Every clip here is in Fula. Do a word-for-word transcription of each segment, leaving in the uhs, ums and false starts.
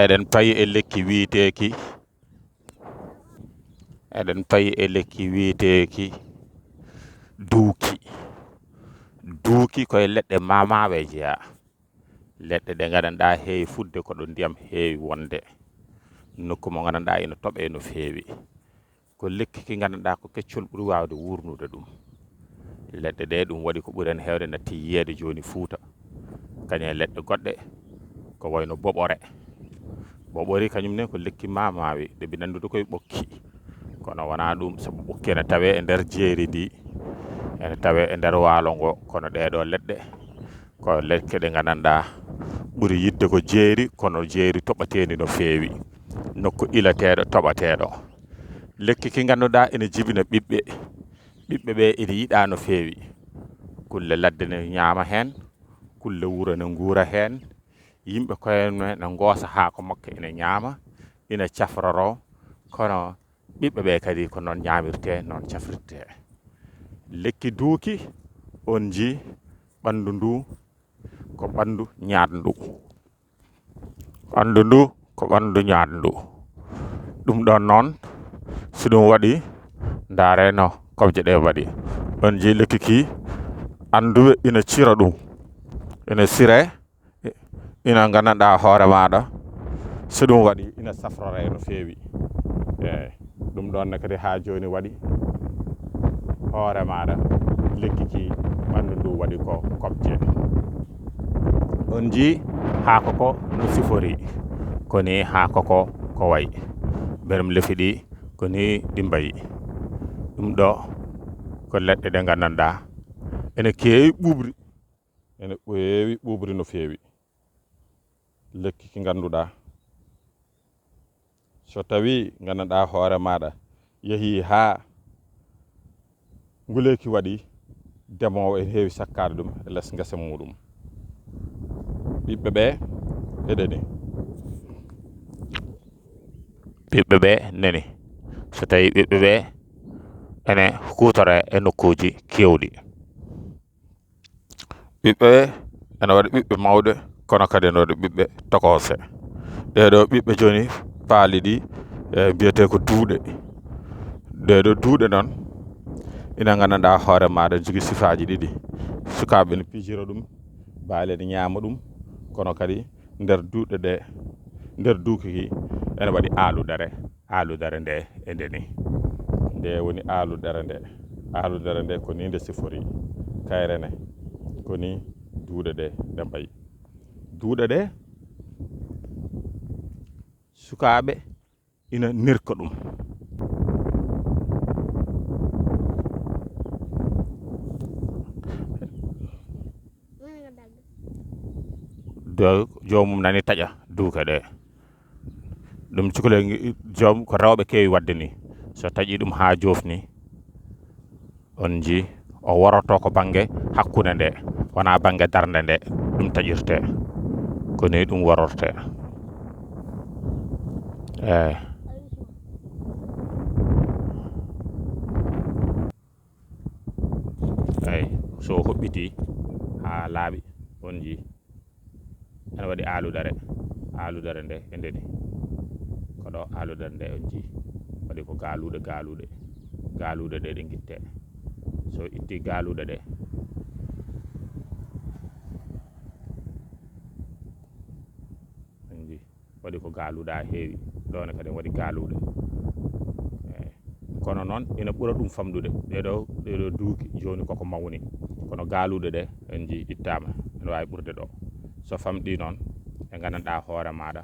Eɗen payi e lekki wiyeteeki, eɗen payi e lekki wiyeteeki duuki. Duuki koye leɗɗe maamaawe jeyaa. Leɗɗe ɗe nganndanɗaa heewi fuɗde ko ɗo ndiyam heewi wonde. Nokku mo nganndanɗaa ina toɓee no feewi. Ko lekki ki nganndanɗaa ko keccol ɓuri waawde wuurnude ɗum. Leɗɗe ɗe ɗum waɗi ko ɓuri en heewde natti yiyeede jooni Fuuta. Kañum e leɗɗe goɗɗe ko wayno boɓore. Boɓori kañum ne ko lekki maamaawi, ɗe mbi nanndude koye ɓokki. Kono wonaa ɗum, sabu ɓokki ene tawee e nder jeeri ndi, ene tawee e nder waalo ngo, kono ɗee ɗoo leɗɗe ko lekki ɗe nganndanɗaa ɓuri yiɗde ko jeeri, kono jeeri toɓateendi no feewi. Nokku ilateeɗo, toɓateeɗo. Lekki ki ngannduɗaa ene jibina ɓiɓɓe. Ɓiɓɓe ɓe ene yiɗaa no feewi. Kulle ladde ne ñaama heen, kulle wuro ne nguura heen. Yimɓe koye ne, ne ngoosa haako makko ene ñaama, ene cafroro, kono ɓiɓɓe ɓe kadi ko noon ñaamirtee, noon cafrirtee. Lekki duuki, on njii ɓanndu ndu ko ɓanndu ñaatndu. Ɓanndu ndu ko ɓanndu ñaatndu. Ɗum ɗoon noon, si ɗum waɗi, ndaaree no kobje ɗe mbaɗi. On njii lekki ki, annduɓe ina cira ɗum, ina siree, ina nganndanɗaa hoore maaɗa, so ɗum waɗi ina safroree no feewi. Eey, ɗum ɗoon ne kadi haa jooni waɗi hoore maaɗa, lekki ki ɓanndu ndu waɗi ko kobje. On njii haako ko no sifori, ko ni haako ko, ko wayi. Mberum lefi ɗi, ko ni ɗi mbayi. Ɗum ɗo ko leɗɗe ɗe nganndanɗaa ene keewi ɓuuɓri, ene ɓeewi ɓuuɓri no feewi. Lekki ki ngannduɗaa, so tawii nganndanɗaa hoore maaɗa yehii haa nguleeki waɗi, demoowo ene heewi sakkaade ɗum e les ngesa muuɗum. Ɓiɓɓe ɓe eɗeni. Ɓiɓɓe ɓe neni. So tawii ɓiɓɓe ɓe ene kuutoree e nokkuuji keewɗi. Ɓiɓɓe ene waɗi ɓiɓɓe mawɓe, kono kadi ene waɗi ɓiɓɓe tokoose. Ɗee ɗoo ɓiɓɓe jooni paali ɗi, e, mbiyetee ko duuɗe. Ɗee ɗoo duuɗe noon, ina nganndanɗaa hoore maaɗa, jogii sifaaji ɗiɗi. Sukaaɓe ene pijira ɗum, baali ene ñaama ɗum, kono kadi nder duuɗe ɗe, nder duuki ki, ene waɗi aaludere. Aaludere nde e ndeni. Nde woni aaludere nde. Aaludere nde ko ni nde sifori. Kayre ne, ko ni duuɗe ɗe, ɗe mbayi. Duuɗe ɗe, sukaaɓe ina nirka ɗum. Do, joomum nani taƴa duuke ɗe. Ɗum cukalel ngi-, joom ko rewɓe keewi waɗde ni. So taƴi ɗum haa joofni, on njii, o woroto ko bannge hakkunde nde, wonaa bannge darnde nde ɗum taƴirtee. Ko ni ɗum worortee. Eey. Eey, so o hoɓɓitii haa laaɓi, on njii, ene waɗi aaludere. Aaludere nde e ndeni. Ko ɗo aaludere nde on njii. Waɗi ko gaaluuɗe, gaaluuɗe. Gaaluuɗe ɗe, ɗe ngittee. So itti gaaluuɗe ɗe, on njii. Waɗi ko gaaluuɗe haa heewi. Ɗo ne kadi waɗi gaaluuɗe. Eey. Kono noon, ina ɓura ɗum famɗude. Ɗee ɗoo, ɗee ɗoo duuki jooni koko mawni. Kono gaaluuɗe ɗe, en njii ittaama. Ene waawi ɓurde ɗo. So famɗii noon, ɗe nganndanɗaa hoore maaɗa,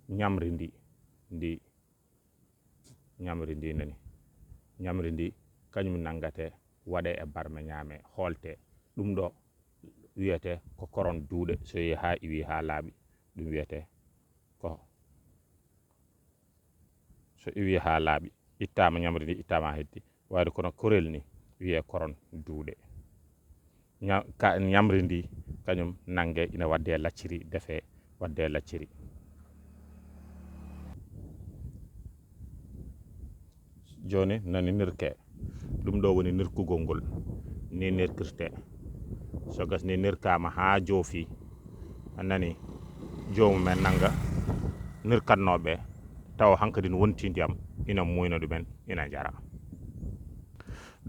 ñamri ndi, ndi, ñamri ndi nani. Ñamri ndi, kañum nanngatee, waɗee e barme, ñaamee, hooltee. Ɗum ɗo wiyetee ko koron duuɗe. So yehi haa iwi haa laaɓi, ɗum wiyetee ko, so iwi haa laaɓi, ittaama, ñamri ndi ittaama, haa hetti, waɗde kono korel ni, wiyee koron duuɗe. Ña-, ka-, ñamri ndi, kañum nanngee, ina waɗdee lacciri, defee, waɗdee lacciri. Jooni nani nirkee. Ɗum ɗo woni nirkugol ngol. Ni nirkirtee. So gasni nirkaama haa joofi, a nani, joomum en nannga, nirkatnooɓe, tawa hankadi no wonti ndiyam, ina muuyna ɗumen, ina njara.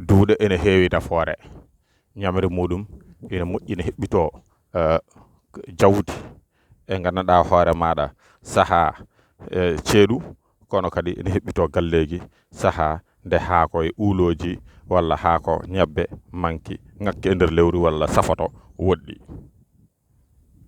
Duuɗe ene heewi nafoore, ñamre muɗum ina moƴƴi, ina heɓɓitoo, eh, jawdi e nganndanɗaa hoore maaɗa sahaa, eh, ceeɗu, kono kadi ina heɓɓitoo galleeji sahaa nde haako e uulooji walla haako ñebbe manki ŋakki e nder lewru walla safoto woɗɗi.